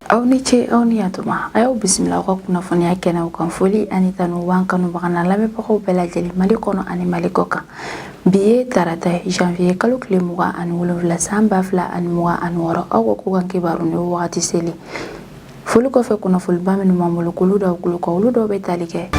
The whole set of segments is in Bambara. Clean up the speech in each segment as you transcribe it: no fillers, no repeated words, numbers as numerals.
Aw ni ce, aw ni yantuma. A y'aw bisimila aw ka kunnafoniya kɛnɛw kan. Foli ani tanu b'an kanubaga n'a lamɛnbagaw bɛɛ lajɛlen, Mali kɔnɔ ani Mali kɔ kan. Bi ye tarata ye, janvier kalo tile 27, san 2026. Aw ka ko kan kibaru ni wagati seli. Foli kɔfɛ, kunnafoniba minnu b'an bolo k'olu d'aw tulo kan, olu dɔw bɛ tali kɛ: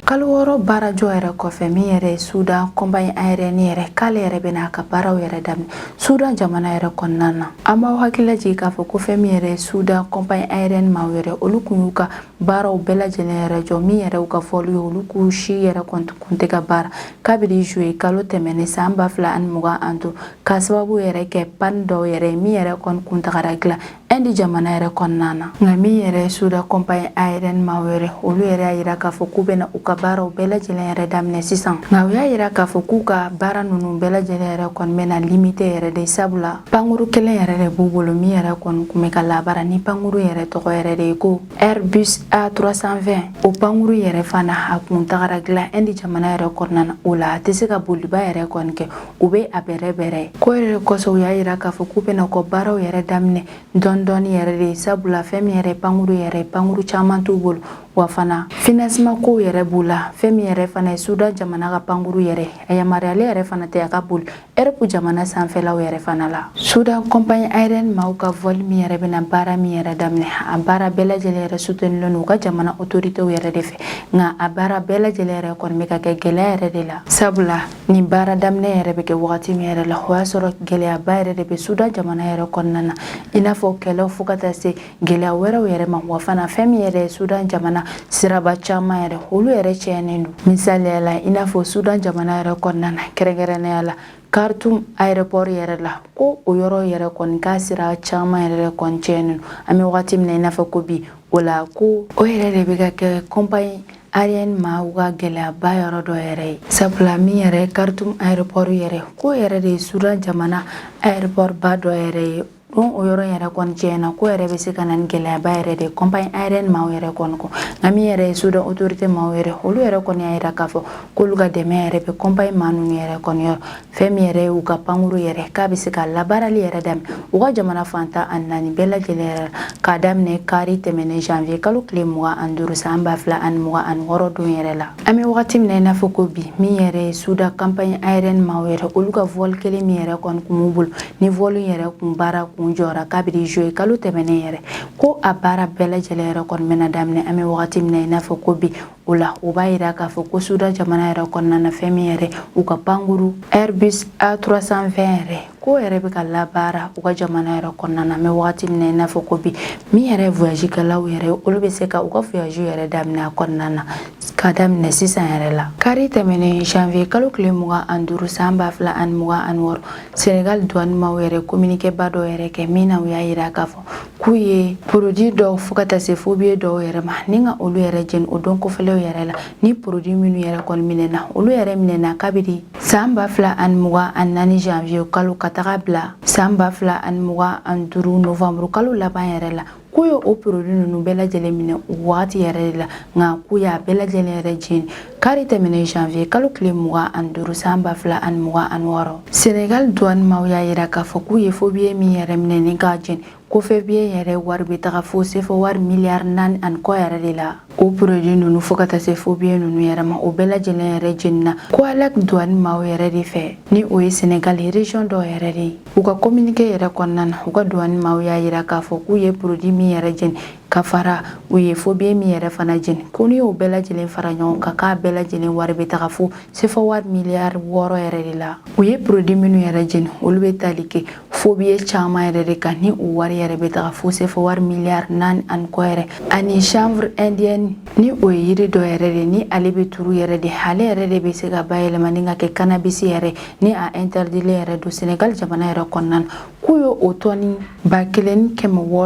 kalo 6 baarajɔ yɛrɛ kɔfɛ, min yɛrɛ ye Sudan compagnie aérienne yɛrɛ, k'ale yɛrɛ bɛna a ka baaraw yɛrɛ daminɛ Sudan jamana yɛrɛ kɔnɔna na. An b'aw hakili lajigin k'a fɔ ko fɛn min yɛrɛ ye Sudan compagnie aérienne maaw yɛrɛ, olu kun y'u ka baaraw bɛɛ lajɛlen yɛrɛ jɔ. Min yɛrɛ u ka fɔli ye, olu k'u si yɛrɛ kun tɛ ka baara kabini juillet kalo tɛmɛnen san 2025, ka sababu yɛrɛ kɛ panne dɔw yɛrɛ ye, min yɛrɛ kɔni kun tagara dilan Inde jamana yɛrɛ kɔnɔna na. Nka min yɛrɛ ye Sudan compagnie aérienne maaw yɛrɛ, olu yɛrɛ y'a yira k'a fɔ k'u bɛna u ka baaraw bɛɛ lajɛlen yɛrɛ daminɛ sisan. Nka u y'a yira k'a fɔ k'u ka baara ninnu bɛɛ lajɛlen yɛrɛ kɔni bɛna limité yɛrɛ de, sabula pankuru kelen yɛrɛ de b'u bolo min yɛrɛ kɔni kun bɛ ka labaara. Ni pankuru yɛrɛ tɔgɔ yɛrɛ de ye ko Airbus A320. O pankuru yɛrɛ fana, a kun tagara dilan Inde jamana yɛrɛ kɔnɔna na. O la, a tɛ se ka boliba yɛrɛ kɔni kɛ, u bɛ a bɛrɛbɛrɛ ko yɛrɛ kosɔn. U y'a yira k'a fɔ k'u bɛna kɔ baaraw yɛrɛ daminɛ dɔɔni dɔɔni yɛrɛ de, sabula fɛn min yɛrɛ pankuru yɛrɛ, pankuru caman t'u bolo, wa fana financement kow yɛrɛ b'u la. Fɛn min yɛrɛ fana ye Sudan jamana ka pankuru yɛrɛ, a yamaruyalen yɛrɛ fana tɛ a ka boli Europe jamana sanfɛlaw yɛrɛ fana la. Sudan compagnie aérienne maaw ka vol min yɛrɛ bɛna baara min yɛrɛ daminɛ, a baara bɛɛ lajɛlen yɛrɛ soutenir u ka jamana autorités yɛrɛ de fɛ. Nka a baara bɛɛ lajɛlen yɛrɛ kɔni bɛ ka kɛ gɛlɛya yɛrɛ de la, sabula nin baara daminɛ yɛrɛ bɛ kɛ wagati min yɛrɛ la, o y'a sɔrɔ gɛlɛyaba yɛrɛ de bɛ Sudan jamana yɛrɛ kɔnɔna na, i n'a fɔ kɛlɛw, fo ka taa se gɛlɛya wɛrɛw yɛrɛ ma. Wa fana, fɛn min yɛrɛ ye Sudan jamana siraba caman yɛrɛ, olu yɛrɛ tiɲɛnen don. Misaliya la, i n'a fɔ Sudan jamana yɛrɛ kɔnɔna na, kɛrɛnkɛrɛnnenya la Khartoum aéroport yɛrɛ la, ko o yɔrɔ yɛrɛ kɔni k'a sira caman yɛrɛ kɔni tiɲɛnen don an bɛ wagati min na i n'a fɔ ko bi. O la, ko o yɛrɛ de bɛ ka kɛ compagnie aérienne maaw ka gɛlɛyaba yɔrɔ dɔ yɛrɛ ye, sabula min yɛrɛ ye Khartoum aéroport yɛrɛ, ko yɛrɛ de ye Sudan jamana aéroport ba dɔ yɛrɛ ye. Don o yɔrɔ yɛrɛ kɔni tiɲɛna, ko yɛrɛ bɛ se ka na ni gɛlɛyaba yɛrɛ de ye compagnie aérienne maaw yɛrɛ kɔni kɔ. Nka min yɛrɛ ye Sudan autorité maaw yɛrɛ, olu yɛrɛ kɔni y'a yira k'a fɔ k'olu ka dɛmɛ yɛrɛ bɛ compagnie maa ninnu yɛrɛ kɔni yɔrɔ. Fɛn min yɛrɛ ye u ka pankuru yɛrɛ, k'a bɛ se ka labaarali yɛrɛ daminɛ u ka jamana fan 14 bɛɛ lajɛlen yɛrɛ, k'a daminɛ kari tɛmɛnen janvier kalo tile 25, san 2026 don yɛrɛ la. An bɛ wagati min na i n'a fɔ ko bi, min yɛrɛ ye Sudan compagnie aérienne maaw yɛrɛ, olu ka vol kelen min yɛrɛ kɔni kun b'u bolo, ni vol yɛrɛ kun baara kun jɔra kabini juillet kalo tɛmɛnen yɛrɛ, ko a baara bɛɛ lajɛlen yɛrɛ kɔni bɛna daminɛ an bɛ wagati min na i n'a fɔ ko bi. O la, o b'a yira k'a fɔ ko Sudan jamana yɛrɛ kɔnɔna na, fɛn min yɛrɛ u ka pankuru Airbus A320 yɛrɛ, ko yɛrɛ bɛ ka labaara u ka jamana yɛrɛ kɔnɔna na an bɛ wagati min na i n'a fɔ ko bi. Min yɛrɛ voyage kɛlaw yɛrɛ, olu bɛ se ka u ka voyage yɛrɛ daminɛ a kɔnɔna na ka daminɛ sisan yɛrɛ la. Kari tɛmɛnen janvier kalo tile 25, san 2026, Senegal douane maaw yɛrɛ communiqué ba dɔ yɛrɛ kɛ, min na u y'a yira k'a fɔ k'u ye produit dɔw, fo ka taa se faux billet dɔw yɛrɛ ma, ni ka olu yɛrɛ jeni o don kɔfɛlaw yɛrɛ la. Ni produit minnu yɛrɛ kɔni minɛna, olu yɛrɛ minɛna kabini san 2024 janvier kalo ka taga bila san 2025 novembre kalo laban yɛrɛ la, k'u ye o produit ninnu bɛɛ lajɛlen minɛ o wagati yɛrɛ de la. Nka k'u y'a bɛɛ lajɛlen yɛrɛ jeni kari tɛmɛnen janvier kalo tile 25, san 2026. Senegal douane maaw y'a yira k'a fɔ k'u ye faux billet min yɛrɛ minɛ ni k'a jeni, ko faux billet yɛrɛ wari bɛ taga fo CFA wari miliyari 4 ani kɔ yɛrɛ de la. O produit ninnu, fo ka taa se faux billet ninnu yɛrɛ ma, o bɛɛ lajɛlen yɛrɛ jenina Kaolack douane maaw yɛrɛ de fɛ, ni o ye Senegal région dɔw yɛrɛ de ye. U ka communiqué yɛrɛ kɔnɔna na, u ka douane maaw y'a yira k'a fɔ k'u ye produit min yɛrɛ jeni, ka fara u ye faux billet min yɛrɛ fana jeni, ko n'i y'o bɛɛ lajɛlen fara ɲɔgɔn kan, k'a bɛɛ lajɛlen wari bɛ taga fo CFA wari miliyari 6 yɛrɛ de la. U ye produit minnu yɛrɛ jeni, olu bɛ tali kɛ faux billet caman yɛrɛ de kan, ni o wari yɛrɛ bɛ taga fo CFA wari miliyari 4 ani kɔ yɛrɛ, ani chanvre indienne, ni o ye yiri dɔ yɛrɛ de, ni ale bɛ turu yɛrɛ de, ale yɛrɛ de bɛ se ka bayɛlɛma ni ka kɛ cannabis yɛrɛ, ni a interdilen yɛrɛ don Senegal jamana yɛrɛ kɔnɔna na. K'u ye o tɔni 1671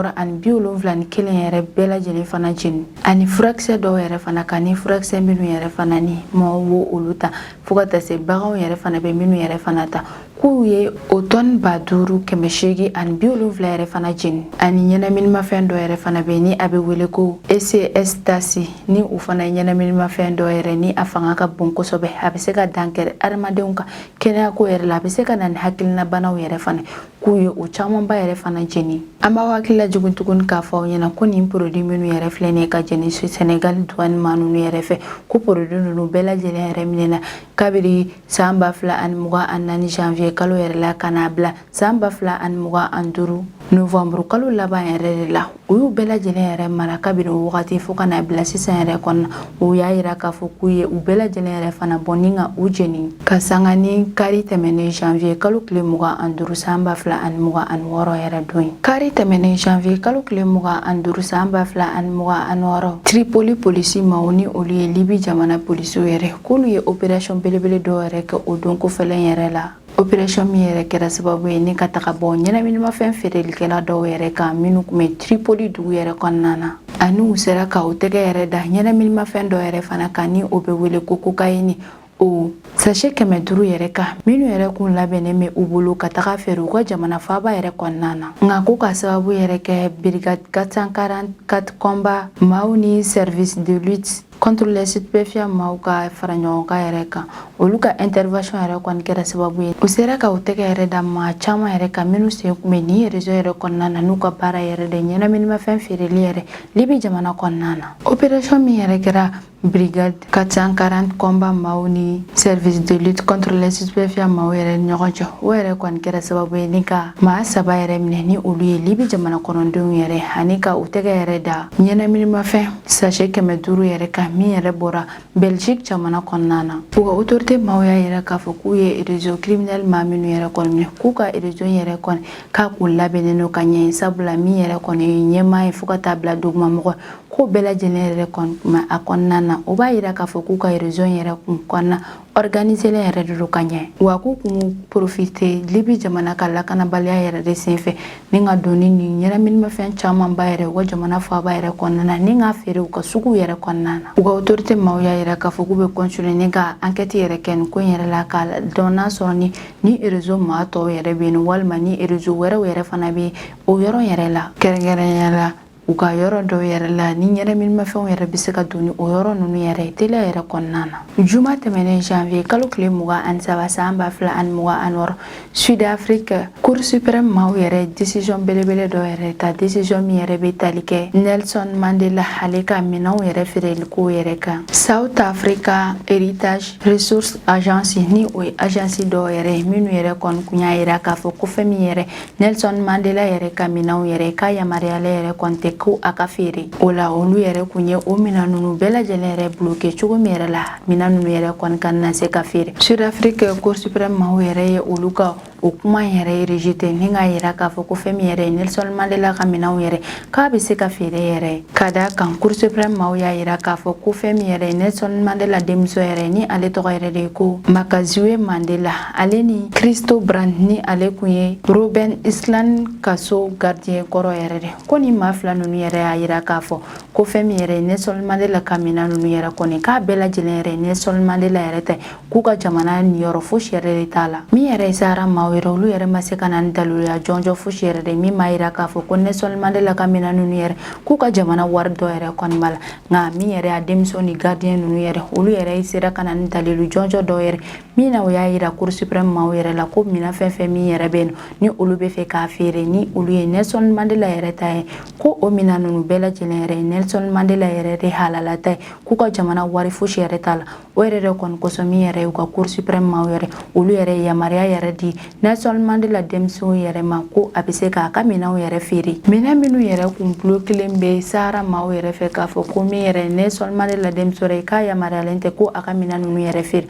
yɛrɛ bɛɛ lajɛlen fana jeni, ani furakisɛ dɔw yɛrɛ fana kan, ni furakisɛ minnu yɛrɛ fana ni mɔgɔw b'o olu ta, fo ka taa se baganw yɛrɛ fana bɛ minnu yɛrɛ fana ta, k'u ye o tɔni 5000. 870 yɛrɛ fana jeni. Ani ɲɛnaminimafɛn dɔ yɛrɛ fana bɛ ni a bɛ wele ko ecstasy, ni o fana ye ɲɛnaminimafɛn dɔ yɛrɛ ni a fanga ka bon kosɛbɛ, a bɛ se ka dankari adamadenw ka kɛnɛyako yɛrɛ la, a bɛ se ka na ni hakilinabanaw yɛrɛ fana, k'u ye o camanba yɛrɛ fana jeni. An b'aw hakili lajigin tuguni k'a fɔ aw ɲɛna ko nin produit minnu yɛrɛ filɛ nin ye ka jeni Senegal douane maa ninnu yɛrɛ fɛ, ko produit ninnu bɛɛ lajɛlen yɛrɛ minɛna kabiri san 2024 janvier kalo yɛrɛ la ka n'a bila san 2025 novembre kalo laban yɛrɛ de la. U y'u bɛɛ lajɛlen yɛrɛ mara kabini o wagati fo ka n'a bila sisan yɛrɛ kɔnɔna. U y'a yira k'a fɔ k'u ye u bɛɛ lajɛlen yɛrɛ fana bɔ ni ka u jeni ka sanga ni kari tɛmɛnen janvier kalo tile 25 san 2026 yɛrɛ don ye. Kari tɛmɛnen janvier kalo tile 25 san 2026, Tripoli polisi maaw ni olu ye Libi jamana polisiw yɛrɛ, k'olu ye opération belebele dɔw yɛrɛ kɛ o don kofɛlɛn yɛrɛ la, opération min yɛrɛ kɛra sababu ye ni ka taga bɔ ɲɛnaminimafɛn feerelikɛla dɔw yɛrɛ kan minnu tun bɛ Tripoli dugu yɛrɛ kɔnɔna na. Ani u sera ka u tɛgɛ yɛrɛ da ɲɛnaminimafɛn dɔ yɛrɛ fana kan ni o bɛ wele ko cocaïne, o sachet 500 yɛrɛ kan, minnu yɛrɛ kun labɛnnen bɛ u bolo ka taga feere u ka jamana faaba yɛrɛ kɔnɔna na. Nka ko ka sababu yɛrɛ kɛ brigade 444 combat maaw ni service de lutte contre les stupéfiants maaw ka fara ɲɔgɔn kan yɛrɛ kan, olu ka intervention yɛrɛ kɔni kɛra sababu ye u sera ka u tɛgɛ yɛrɛ da maa caman yɛrɛ kan minnu sen kun bɛ nin réseau yɛrɛ kɔnɔna na, n'u ka baara yɛrɛ de ɲɛnaminimafɛn feereli yɛrɛ Libi jamana kɔnɔna na. Opération min yɛrɛ kɛra brigade 440 combat maaw ni service de lutte contre les stupéfiants maaw yɛrɛ ni ɲɔgɔn cɛ, o yɛrɛ kɔni kɛra sababu ye ni ka maa saba yɛrɛ minɛ ni olu ye Libi jamana kɔnɔdenw yɛrɛ, ani ka u tɛgɛ yɛrɛ da ɲɛnaminimafɛn sachet 500 yɛrɛ kan min yɛrɛ bɔra Belgique jamana kɔnɔna na. U ka autorité maaw y'a yira k'a fɔ k'u ye réseau criminel maa minnu yɛrɛ kɔni minɛ, k'u ka réseau yɛrɛ kɔni k'a kun labɛnnen don ka ɲɛ, sabula min yɛrɛ kɔni ye ɲɛmaa ye fo ka taa bila dugumamɔgɔ, k'o bɛɛ lajɛlen yɛrɛ kɔni kun bɛ a kɔnɔna na. O b'a yira k'a fɔ k'u ka réseau yɛrɛ kun kɔnɔna organisélen yɛrɛ de don ka ɲɛ, wa k'u kun profiter Libi jamana ka lakanabaliya yɛrɛ de senfɛ ni ka don ni nin ɲɛnaminimafɛn camanba yɛrɛ u ka jamana faaba yɛrɛ kɔnɔna na, ni k'a feere u ka suguw yɛrɛ kɔnɔna na. U ka autorité maaw y'a yira k'a fɔ k'u bɛ continuer ni ka enquête yɛrɛ kɛ nin ko in yɛrɛ la, k'a dɔn n'a sɔrɔ ni réseau maa tɔw yɛrɛ bɛ yen, walima ni réseau wɛrɛw yɛrɛ fana bɛ o yɔrɔ yɛrɛ la, kɛrɛnkɛrɛnnenya la u ka yɔrɔ dɔw yɛrɛ la ni ɲɛnaminimafɛnw yɛrɛ bɛ se ka don ni o yɔrɔ ninnu yɛrɛ teliya yɛrɛ kɔnɔna na. Juma tɛmɛnen janvier kalo tile 23 san 2026, Sud Afrique Cour suprême maaw yɛrɛ décision belebele dɔ yɛrɛ ta, décision min yɛrɛ bɛ tali kɛ Nelson Mandela ale ka minɛnw yɛrɛ feereliko yɛrɛ kan. South Africa Heritage Resource Agency, ni o ye agence dɔw yɛrɛ ye minnu yɛrɛ kɔni kun y'a yira k'a fɔ ko fɛn min yɛrɛ Nelson Mandela yɛrɛ ka minɛnw yɛrɛ k'a yamaruyalen yɛrɛ kɔni tɛ ko a ka feere o la, olu yɛrɛ kun ye o minɛn ninnu bɛɛ lajɛlen yɛrɛ bloqué cogo min yɛrɛ la, minɛn ninnu yɛrɛ kɔni ka na se ka feere. Sud Afrique Cour suprême maaw yɛrɛ ye olu ka o kuma yɛrɛ rejeté ni k'a yira k'a fɔ ko fɛn min yɛrɛ ye Nelson Mandela ka minɛnw yɛrɛ k'a bɛ se ka feere yɛrɛ. Ka da kan, Cour suprême maaw y'a yira k'a fɔ ko fɛn min yɛrɛ ye Nelson Mandela denmuso yɛrɛ, ni ale tɔgɔ yɛrɛ de ye ko Makaziwe Mandela, ale ni Christo Brand, ni ale kun ye Robben Island kaso gardien kɔrɔ yɛrɛ de, ko ni maa fila ninnu yɛrɛ y'a yira k'a fɔ ko fɛn min yɛrɛ ye Nelson Mandela ka minɛn ninnu yɛrɛ kɔni k'a bɛɛ lajɛlen yɛrɛ ye Nelson Mandela yɛrɛ tɛ, k'u ka jamana niyɔrɔ fosi yɛrɛ de t'a la. Min yɛrɛ ye Sahara maaw yɛrɛ, olu yɛrɛ ma se ka na ni daluya jɔnjɔn fosi yɛrɛ de min b'a yira k'a fɔ ko Nelson Mandela ka minɛn ninnu yɛrɛ k'u ka jamana wari dɔ yɛrɛ kɔni b'a la. Nka min yɛrɛ y'a denmuso ni gardien ninnu yɛrɛ, olu yɛrɛ sera ka na ni dalilu jɔnjɔn dɔw yɛrɛ min na o y'a yira Cour suprême maaw yɛrɛ la ko minɛn fɛn fɛn min yɛrɛ bɛ yen ni olu bɛ fɛ k'a feere, ni olu ye Nelson Mandela yɛrɛ ta ye, ko o minɛn ninnu bɛɛ lajɛlen yɛrɛ ye Nelson Mandela yɛrɛ de halala ta ye, k'u ka jamana wari fosi yɛrɛ t'a la. O yɛrɛ de kɔni kosɔn, min yɛrɛ ye u ka Cour suprême maaw yɛrɛ, olu yɛrɛ ye yamaruya yɛrɛ di Nelson Mandela denmisɛnw yɛrɛ ma ko a bɛ se k'a ka minɛnw yɛrɛ feere. Minɛn minnu yɛrɛ kun bloquélen bɛ Sahara maaw yɛrɛ fɛ k'a fɔ ko min yɛrɛ ye Nelson Mandela denmuso yɛrɛ ye k'a yamaruyalen tɛ ko a ka minɛn ninnu yɛrɛ feere,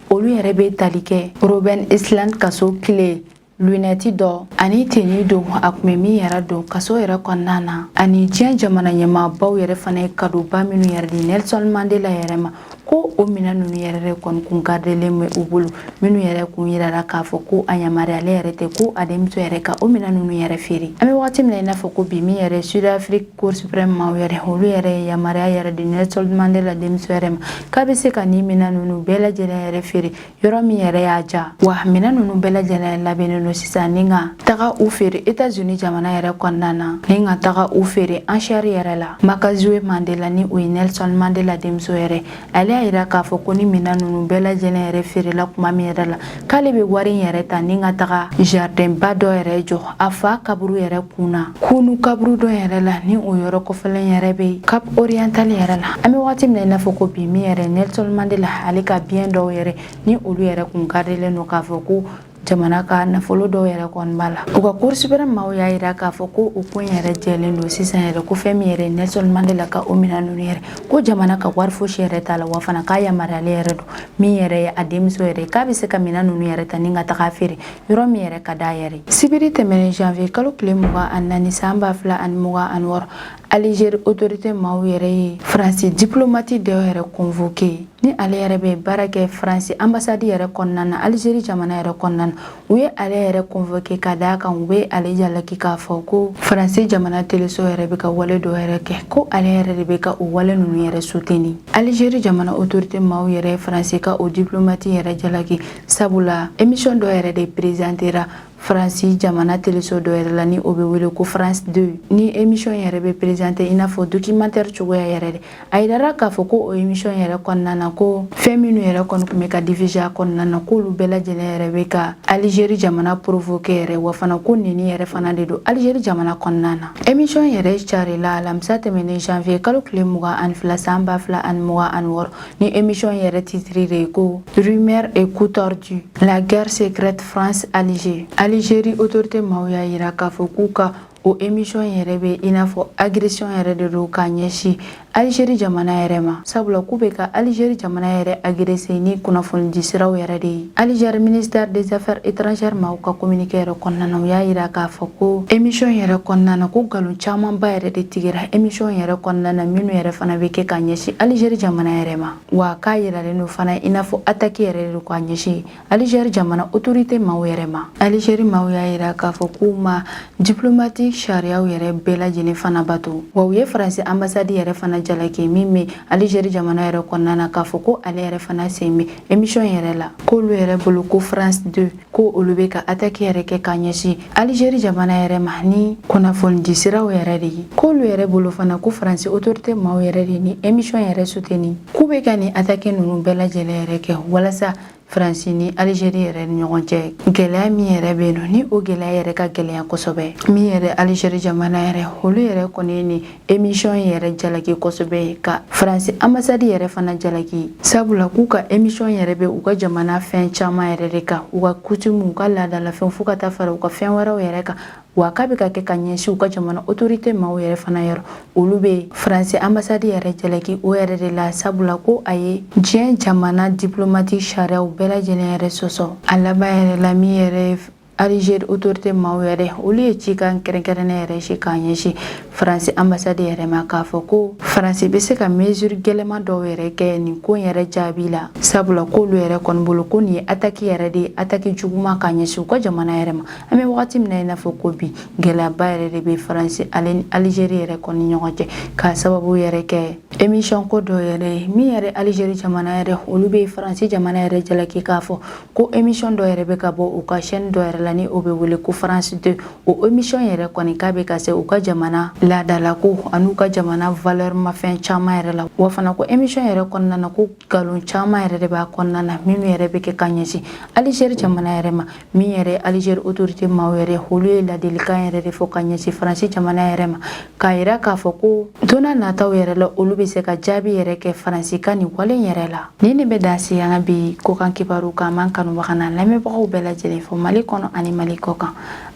olu yɛrɛ bɛ tali kɛ Robben Island kaso clé, lunette dɔ ani tenue don a kun bɛ min yɛrɛ don kaso yɛrɛ kɔnɔna na, ani diɲɛ jamana ɲɛmaabaw yɛrɛ fana ye cadeauba minnu yɛrɛ di Nelson Mandela yɛrɛ ma. Ko o minɛn ninnu yɛrɛ de kɔni kun gardelen bɛ u bolo, minnu yɛrɛ kun yirara k'a fɔ ko a yamaruyalen yɛrɛ tɛ ko a denmuso yɛrɛ ka o minɛn ninnu yɛrɛ feere. An bɛ wagati min na i n'a fɔ ko bi, min yɛrɛ Sud-Afrique Cour suprême maaw yɛrɛ, olu yɛrɛ ye yamaruya yɛrɛ di Nelson Mandela denmuso yɛrɛ ma k'a bɛ se ka nin minɛn ninnu bɛɛ lajɛlen yɛrɛ feere yɔrɔ min yɛrɛ y'a ja. Wa minɛn ninnu bɛɛ lajɛlen labɛnnen don sisan ni ka taga u feere États-Unis jamana yɛrɛ kɔnɔna na, ni ka taga u feere enchère yɛrɛ la. Makaziwe Mandela, ni o ye Nelson Mandela denmuso yɛrɛ, ale y'a yira k'a fɔ ko ni minɛn ninnu bɛɛ lajɛlen yɛrɛ feerela kuma min yɛrɛ la, k'ale bɛ wari in yɛrɛ ta ni ka taga jardin ba dɔ yɛrɛ jɔ a fa kaburu yɛrɛ kun na, Kunu kaburu dɔ yɛrɛ la, ni o yɔrɔ kɔfɛlen yɛrɛ bɛ Cap Oriental yɛrɛ la. An bɛ waati min na i n'a fɔ ko bi, min yɛrɛ Nelson Mandela, ale ka biens dɔw yɛrɛ, ni olu yɛrɛ kun gardelen don k'a fɔ ko jamana ka nafolo dɔw yɛrɛ kɔni b'a la, u ka Cour suprême maaw y'a yira k'a fɔ ko o ko in yɛrɛ jɛlen don sisan yɛrɛ, ko fɛn min yɛrɛ Nelson Mandela ka o minɛn ninnu yɛrɛ, ko jamana ka wari fosi yɛrɛ t'a la. Wa fana k'a yamaruyalen yɛrɛ don, min yɛrɛ ye a denmuso yɛrɛ, k'a bɛ se ka minɛn ninnu yɛrɛ ta ni ka taga feere yɔrɔ min yɛrɛ ka d'a yɛrɛ. Sibiri tɛmɛnen, janvier kalo tile 24 san 2026, Algérie autorité maaw yɛrɛ ye Faransi diplomate dɔ yɛrɛ convoqué, ni ale yɛrɛ bɛ baara kɛ Faransi ambassade yɛrɛ kɔnɔna na Algérie jamana yɛrɛ kɔnɔna na. U ye ale yɛrɛ convoqué ka d'a kan u bɛ ale jalaki k'a fɔ ko Faransi jamana teleso yɛrɛ bɛ ka wale dɔ yɛrɛ kɛ, ko ale yɛrɛ de bɛ ka o wale ninnu yɛrɛ soutenir. Algérie jamana autorité maaw yɛrɛ ye Faransi ka o diplomate yɛrɛ jalaki, sabula émission dɔ yɛrɛ de présentera Faransi jamana teleso dɔ yɛrɛ la, ni o bɛ wele ko France 2. Ni émission yɛrɛ bɛ présenter i n'a fɔ documentaire cogoya yɛrɛ de. A yirara k'a fɔ ko o émission yɛrɛ kɔnɔna na, ko fɛn minnu yɛrɛ kɔni tun bɛ ka diffuser a kɔnɔna na, k'olu bɛɛ lajɛlen yɛrɛ bɛ ka Algérie jamana provoquer yɛrɛ. Wa fana ko neni yɛrɛ fana de don Algérie jamana kɔnɔna na. Émission yɛrɛ carila alamisa tɛmɛnen, janvier kalo tile 22 san 2026. Ni émission yɛrɛ titre de ye ko "Rumeur et coup tordu, la guerre secrète France Alger". Algérie autorité maaw y'a yira k'a fɔ k'u ka o émission yɛrɛ bɛ i n'a fɔ agression yɛrɛ de don k'a ɲɛsin Algérie jamana yɛrɛ ma, sabula k'u bɛ ka Algérie jamana yɛrɛ agresser ni kunnafonidi siraw yɛrɛ de ye. Algérie ministère des Affaires étrangères maaw ka communiqué yɛrɛ kɔnɔna na, u y'a yira k'a fɔ ko émission yɛrɛ kɔnɔna na, ko nkalon camanba yɛrɛ de tigɛra émission yɛrɛ kɔnɔna na, minnu yɛrɛ fana bɛ kɛ ka ɲɛsin Algérie jamana yɛrɛ ma. Wa k'a yiralen don fana i n'a fɔ attaque yɛrɛ de don k'a ɲɛsin Algérie jamana autorité maaw yɛrɛ ma. Algérie maaw y'a yira k'a fɔ k'u ma diplomatique sariyaw yɛrɛ bɛɛ lajɛlen fana bato. Wa u ye Faransi ambassade yɛrɛ fana jalaki, min bɛ Algérie jamana yɛrɛ kɔnɔna na, k'a fɔ ko ale yɛrɛ fana sen bɛ émission yɛrɛ la. K'olu yɛrɛ bolo ko France 2, ko olu bɛ ka attaque yɛrɛ kɛ k'a ɲɛsin Algérie jamana yɛrɛ ma ni kunnafonidi siraw yɛrɛ de ye. K'olu yɛrɛ bolo fana ko Faransi autorité maaw yɛrɛ de ni émission yɛrɛ soutenir, k'u bɛ ka nin attaque ninnu bɛɛ lajɛlen yɛrɛ kɛ walasa Faransi ni Algérie yɛrɛ ni ɲɔgɔn cɛ gɛlɛya min yɛrɛ bɛ yen nɔ, ni o gɛlɛya yɛrɛ ka gɛlɛya kosɛbɛ. Min yɛrɛ Algérie jamana yɛrɛ, olu yɛrɛ kɔni ye nin émission yɛrɛ jalaki kosɛbɛ, ka Faransi ambassade yɛrɛ fana jalaki, sabula k'u ka émission yɛrɛ bɛ u ka jamana fɛn caman yɛrɛ de kan, u ka coutume, u ka laadalafɛnw, fo ka taa fara u ka fɛn wɛrɛw yɛrɛ kan. Wa k'a bɛ ka kɛ ka ɲɛsin u ka jamana autorité maaw yɛrɛ fana yɔrɔ. Olu bɛ Faransi ambassade yɛrɛ jalaki o yɛrɛ de la, sabula ko a ye diɲɛ jamana diplomatique sariyaw bɛɛ lajɛlen yɛrɛ sɔsɔ. A laban yɛrɛ la, min yɛrɛ Algérie autorité maaw yɛrɛ, olu ye cikan kɛrɛnkɛrɛnnen yɛrɛ si k'a ɲɛsin Faransi ambassade yɛrɛ ma, k'a fɔ ko Faransi bɛ se ka mesure gɛlɛman dɔw yɛrɛ kɛ nin ko yɛrɛ jaabi la, sabula k'olu yɛrɛ kɔni bolo ko nin ye attaque yɛrɛ de ye, attaque juguman k'a ɲɛsin u ka jamana yɛrɛ ma. An bɛ wagati min na i n'a fɔ ko bi, gɛlɛyaba yɛrɛ de bɛ Faransi ale ni Algérie yɛrɛ kɔni ɲɔgɔn cɛ, k'a sababu yɛrɛ kɛ émission ko dɔ yɛrɛ ye. Min yɛrɛ Algérie jamana yɛrɛ, olu bɛ Faransi jamana yɛrɛ jalaki k'a fɔ ko émission dɔ yɛrɛ bɛ ka bɔ u ka chaîne dɔ yɛrɛ la, ni o bɛ wele ko France 2. O émission yɛrɛ kɔni, k'a bɛ ka se u ka jamana laadalako an'u ka jamana valeur mafɛn caman yɛrɛ la. Wa fana ko émission yɛrɛ kɔnɔna na, ko nkalon caman yɛrɛ de b'a kɔnɔna na, minnu yɛrɛ bɛ kɛ ka ɲɛsin Algérie jamana yɛrɛ ma. Min yɛrɛ Algérie autorité maaw yɛrɛ, olu ye ladilikan yɛrɛ de fɔ ka ɲɛsin Faransi jamana yɛrɛ ma, k'a yira k'a fɔ ko don n'a nataw yɛrɛ la, olu bɛ se ka jaabi yɛrɛ kɛ Faransi ka nin wale yɛrɛ la. Nin de bɛ dan sigi an ka bi kokan kibaru kan. An b'an kanubaga n'an lamɛnbagaw bɛɛ lajɛlen fo Mali kɔnɔ ani Mali kɔ kan.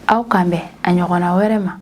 Aw kan bɛn a ɲɔgɔnna wɛrɛ ma.